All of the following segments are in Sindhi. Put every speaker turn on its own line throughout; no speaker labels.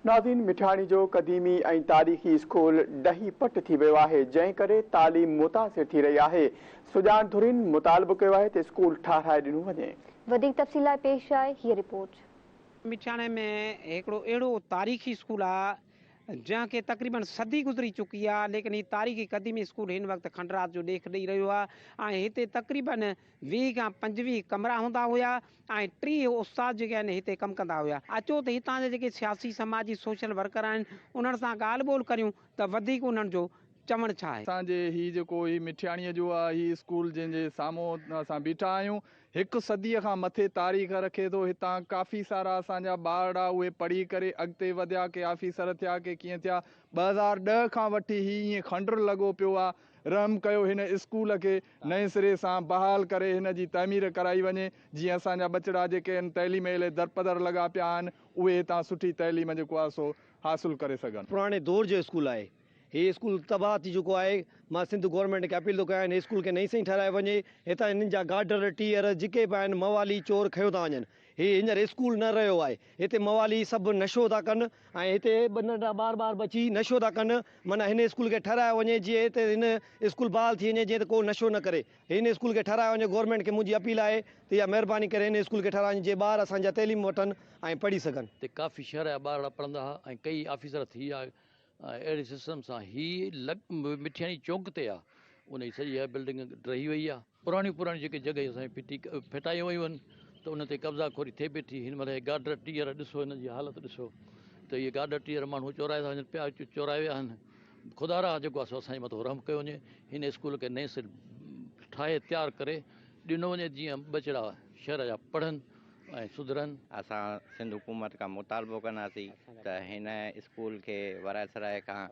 ناظرين مٺياڻي جو قديمي ۽ تاريخي اسڪول ڊهي پٽ ٿي ويو آهي جنهن ڪري تعليم متاثر ٿي رهي آهي سڄاڻ ڌرين مطالبو ڪيو آهي ته اسڪول ٺاهرائي ڏنو وڃي.
وڌيڪ تفصيل لاء پيش آهي هيء رپورٽ.
مٺياڻي ۾ هڪڙو اهڙو تاريخي اسڪول آ جنهن کي تقريبن صدي گذري چڪي آ ليڪن هي تاريخي قديمي اسڪول هن وقت کنڊرات جو ڏيک ڏئي رهيو آ ۽ هتي تقريبن 20 کان 25 ڪمرا هوندا هيا ۽ 30 استاد جيڪي آهن هتي ڪم ڪندا هيا. اچو ته هتان جا جيڪي سياسي سماجي سوشل ورڪر آهن انهن سان ڳالهه ٻولهه ڪريون ته وڌيڪ انهن جو چوڻ ڇا آهي.
اسان جي هي جيڪو هي مٺياڻيء جو آ هي اسڪول جنهن جي سامهون اسان بيٺا آهيون هڪ صديء کان مٿي تاريخ رکي ٿو هتان ڪافي سارا اسان جا ٻارڙا اهي پڙهي ڪري اڳتي وڌيا ڪي آفيسر ٿيا ڪي ڪيئن ٿيا 2010 کان وٺي هي ائين کنڊر لڳو پيو آ رحم ڪيو هن اسڪول کي نئين سري سان بحال ڪري هن جي تعمير ڪرائي وڃي جيئن اسان جا ٻچڙا جيڪي هن تعليم الي درپدر لڳا پيا آهن اهي هتان سٺي تعليم جيڪو آهي سو حاصل ڪري سگهن.
پراڻي دور جو اسڪول آهي هي اسڪول تباهه ٿي چڪو آهي مان سنڌ گورنمينٽ کي اپيل ٿو ڪيان هن اسڪول کي نئين سئين ٺهرايو وڃي هتان هنن جا گاڊر ٽيئر جيڪي به آهن موالي چور کنيو ٿا وڃن هي هينئر اسڪول نه رهيو آهي هتي موالي سڀ نشو ٿا ڪن ۽ هتي ٻه ننڍڙا ٻار ٻار به اچي نشو ٿا ڪن معنيٰ هن اسڪول کي ٺهرايو وڃي جيئن هتي هن اسڪول بحال ٿي وڃي جيئن ته ڪو نشو نه ڪري هن اسڪول کي ٺهرايو وڃي گورنمينٽ کي منهنجي اپيل آهي ته اها مهرباني ڪري هن اسڪول کي ٺهرايو وڃي جيئن ٻار اسان جا تعليم وٺن ۽ پڙهي سگهن.
تي ڪافي شهر جا ٻارڙا پڙهندا ها ۽ ڪئي آفيسر ٿي ويا ۽ اهڙي سسٽم سان هي لڳ مٺياڻي چونڪ تي آ ان جي سڄي اها بلڊنگ ڊهي وئي آ. پراڻيون پراڻيون جيڪي جڳهيون اسان جون ڦٽي ڦٽايون ويون آهن ته انهن تي قبضا خوري ٿئي پئي ٿي. هن مهل هي گاڊر ٽيئر ڏسو هن جي حالت ڏسو ته اهي گاڊر ٽيئر ماڻهو چورائي ٿا وڃن پيا چورائي ويا آهن. خدا را جيڪو آ سو اسان جي مٿو رحم ڪيو وڃي هن اسڪول کي نئين سر ٺاهي تيار ڪري ڏنو وڃي جيئن ٻچڙا شهر جا پڙهن ۽ سڌرن.
اسان سنڌ حڪومت کان مطالبو ڪنداسين ته هن اسڪول کي ورائي سرائي کان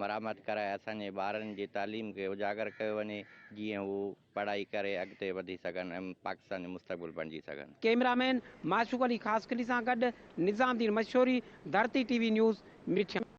مرامت ڪرائي اسان جي ٻارن جي تعليم کي اجاگر ڪيو وڃي جيئن هو پڙهائي ڪري اڳتي وڌي سگهن ۽ پاڪستان جو مستقبل بڻجي سگهن.
ڪئميرا مين معشوق علي خاصخيلي سان گڏ Nizam Uddin Mashori, Dharti T V news, Mithiani.